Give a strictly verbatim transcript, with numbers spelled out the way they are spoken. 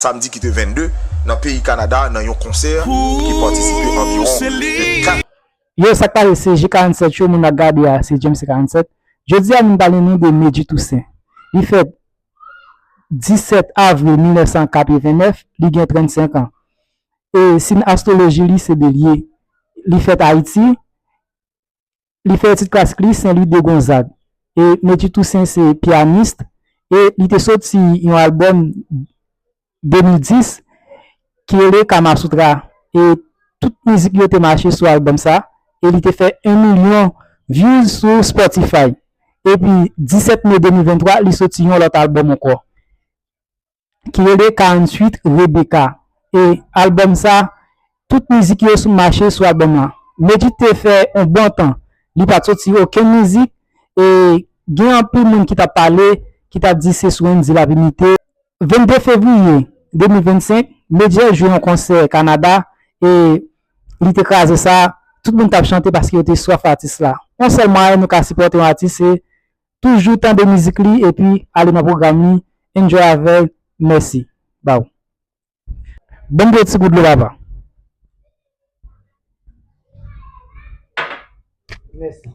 pa m di ki te vennde, nan peyi Kanada, nan yon konsè ki patisipe anviwon de kat Yo, sa k pase se G karannsèt yo, moun ap gade a, se James G karannsèt. Jodi a, nou pale nou de Medjy Toussaint. Li fèt disèt avril mil nèf san katrevennnèf, li gen trannsenk an. E siy astwoloji li se Belye. Li fèt Ayiti. Li fè etid klasik li Saint Louis de Gonzague. E Medjy Toussaint se pyanis e li te soti yon albòm de mil dis ki rele Kama Sutra. E tout mizik yo te mache sou albòm sa e li te fè yon milyon views sou Spotify. Epi disèt me de mil venntwa, li soti yon lòt albòm ankò ki rele karanntuit Rebecca. E albòm sa, tout mizik yo sou mache sou albòm lan. Medjy te fè yon bon tan, li pa t soti okenn mizik e gen anpil moun ki t ap pale, ki t ap di se sou Wendyy l ap imite. Vennde fevriye de mil vennsenk, Medjy jwe yon konsè Kanada e li te kraze sa, tout moun t ap chante paske yo te swaf atis la. Yon sèl mwayen nou ka sipòte yon atis se toujou tande mizik li epi ale nan pwogram li, enjoy avè l, mèsi. Baww. Ban m bwè ti gout dlo papa. Mèsi.